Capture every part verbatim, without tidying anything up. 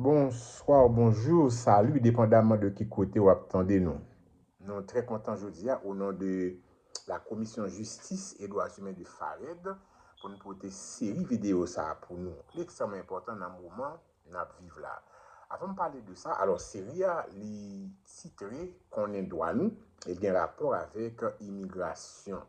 Bonswa, bonjou, sali, depandaman de ki kote w ap tande nou. Nou trè kontan jodi a, o non de la Komisyon Jistis e Dwa Imen de FARED, pou n pote seri videyo sa a pou nou. Li ekstrèmman enpòtan nan moman n ap viv la. Avan m pale de sa, alò, seri a, li titre Konnen dwa nou, e l gen rapò avèk imigrasyon.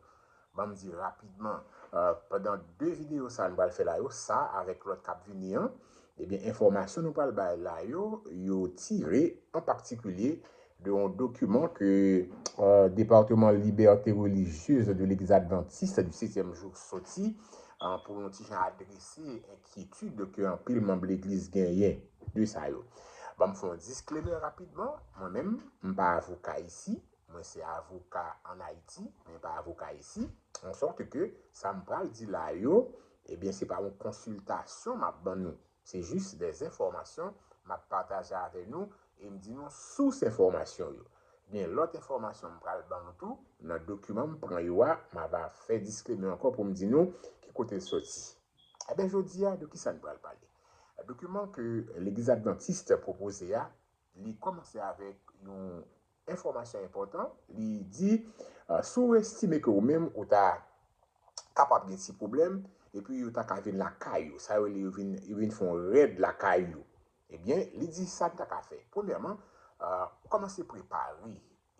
Ban m di rapidman, euh, pandan de videyo sa a nou pral fè la yo, sa avèk lòt k ap vini an, ebyen, enfòmasyon nou pral bay la yo, yo tire an patikilye de yon dokiman ke, euh, Département Liberté Religieuse de l'Église Adventiste du Septième Jour soti, euh, pou yon ti jan adrese enkyetid ke anpil manm legliz genyen de sa yo. Ban m fè yon disclaimer rapidman, mwen menm, m pa avoka isi, mwen se avoka ann Ayiti, men pa avoka isi, an sòt ke sa m pral di la yo, ebyen, se pa yon konsiltasyon m ap ban nou. Se jis de enfòmasyon m ap pataje avè nou e m di nou sous enfòmasyon yo. Gen lòt enfòmasyon m pral ban nou tou nan dokiman m pran yo a, m ava fè disclaimer ankò pou m di nou ki kote l soti. Ebyen, jodi a, de ki sa n pral pale? Dokiman ke Legliz Advantist pwopoze a, li kòmanse avèk yon enfòmasyon enpòtan. Li di, euh, si w estime ke ou menm ou ta kapab gen ti pwoblèm, epi yo ta ka vin lakay ou, sa yo rele yo vin, yo vin fè yon rèd lakay ou, ebyen, li di sa n ta ka fè. Premyèman, euh, kòmanse prepare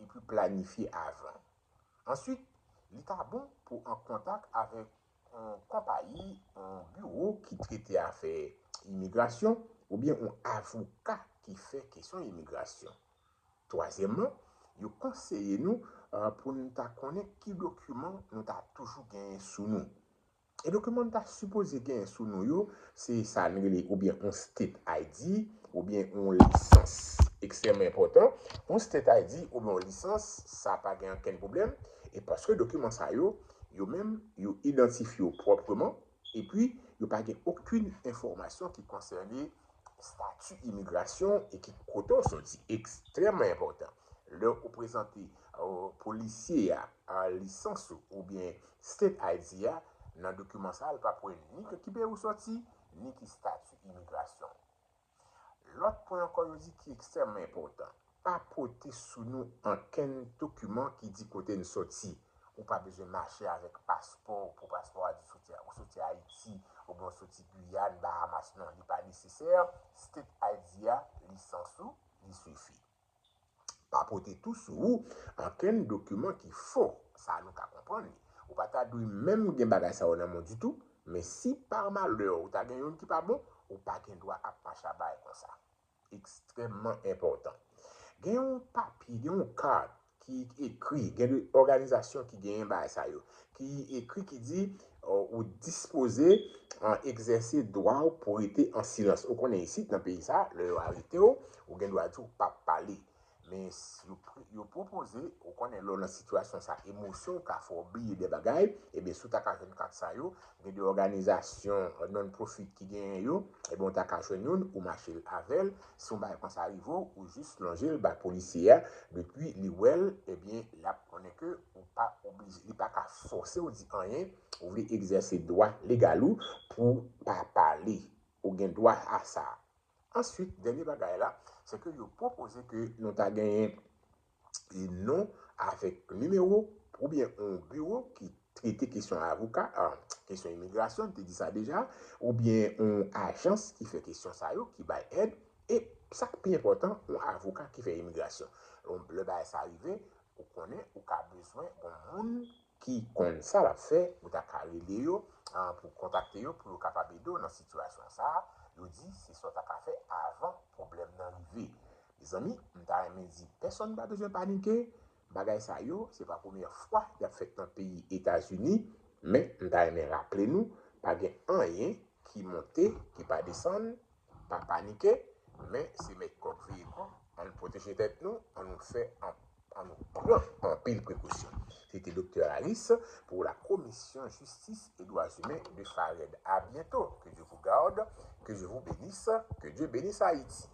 epi planifye avan. Answit, li ta bon pou w an kontak avèk yon konpayi, yon biwo ki trete afè imigrasyon, oubyen yon avoka ki fè kesyon imigrasyon. Twazyèmman, yo konseye nou, euh, pou n ta konnen ki dokiman nou ta toujou genyen sou nou. E dokiman n ta sipoze genyen sou nou yo, se sa n rele oubyen yon state I D, oubyen yon lisans. Ekstrèmman enpòtan. Yon state I D oubyen yon lisans, sa pa gen okenn pwoblèm. E paske dokiman sa yo, yo menm, yo idantifye yo pwòpman, epi yo pa gen okenn enfòmasyon ki konsène stati imigrasyon e ki kote w soti. Ekstrèmman enpòtan. Lè ou prezante, euh, polisye a, a lisans ou oubyen state I D a, nan dokiman sa a, li p ap wè ni ki peyi ou soti, ni ki stati imigrasyon. Lòt pwen ankò yo di ki ekstrèmman enpòtan, pa pote sou nou ankenn dokiman ki di kote n soti. Ou pa bezwen mache avèk paspò w pou paspò a di soti, ou soti Ayiti, oubyen ou soti Giyàn, Bahamas, non, li pa nesesè. State I D a, lisans ou, li sifi. Pa pote tou sou ou ankenn dokiman ki fo. Sa nou ka konprann li. Ou pa ta dwe menm gen bagay sa yo nan men w ditou, men si pa malè ou ta gen youn ki pa bon, ou pa gen dwa ap mache a bagay konsa. Ekstrèmman enpòtan. Gen yon papye, gen yon kat ki ekri, gen de òganizasyon ki genyen bagay sa yo, ki ekri, ki di, euh, ou dispoze, euh, egzèse dwa w pou rete an silans. Ou konnen isit, nan peyi sa, lè yo arete w, ou gen dwa di w p ap pale. Men s-, yo, yo pwopoze, ou konnen lè w nan sitiyasyon sa, emosyon w ka fè w bliye de bagay, ebyen, si w ta ka jwenn kat sa yo, gen de òganizasyon, euh, non-profit ki genyen yo, ebyen, ou ta ka jwenn youn, ou mache avè l. Si yon bagay konsa rive w, ou jis lonje l bay polisye a, depi li wè l, ebyen, l ap konnen ke ou pa oblije, li pa ka fòse w di anyen, ou vle egzèse dwa legal ou pou pa pale. Ou gen dwa a sa. Answit, dènye bagay la, se ke yo pwopoze ke nou ta genyen e non avèk nimewo oubyen yon biwo ki trete kesyon avoka, ah, kesyon imigrasyon, m te di sa deja, oubyen yon ajans ki fè kesyon sa yo, ki bay èd, e sa k pi enpòtan, yon avoka ki fè imigrasyon. Donk, lè bagay sa rive, ou konnen, ou ka bezwen yon moun ki konn sa l ap fè, ou ta ka rele yo, ah, pou kontakte yo, pou yo kapab ede w nan sitiyasyon sa a. Yo di, se sa w ta ka fè avan pwoblèm nan rive. Mezanmi, m ta renmen di, pèsonn pa bezwen panike. Bagay sa yo, se pa premyè fwa y ap fèt nan peyi Etazini, men m ta renmen raple nou, pa gen anyen ki monte, ki pa desann, pa panike, men se mèt kòk veye kòk, ann pwoteje tèt nou, ann nou fè an-, ann nou pran anpil prekosyon. Se te Doktè Harris pou la Commission Justice et Droits Humains de FARED. À bientôt, que Dieu vous garde, que Dieu vous bénisse, que Dieu bénisse Haïti.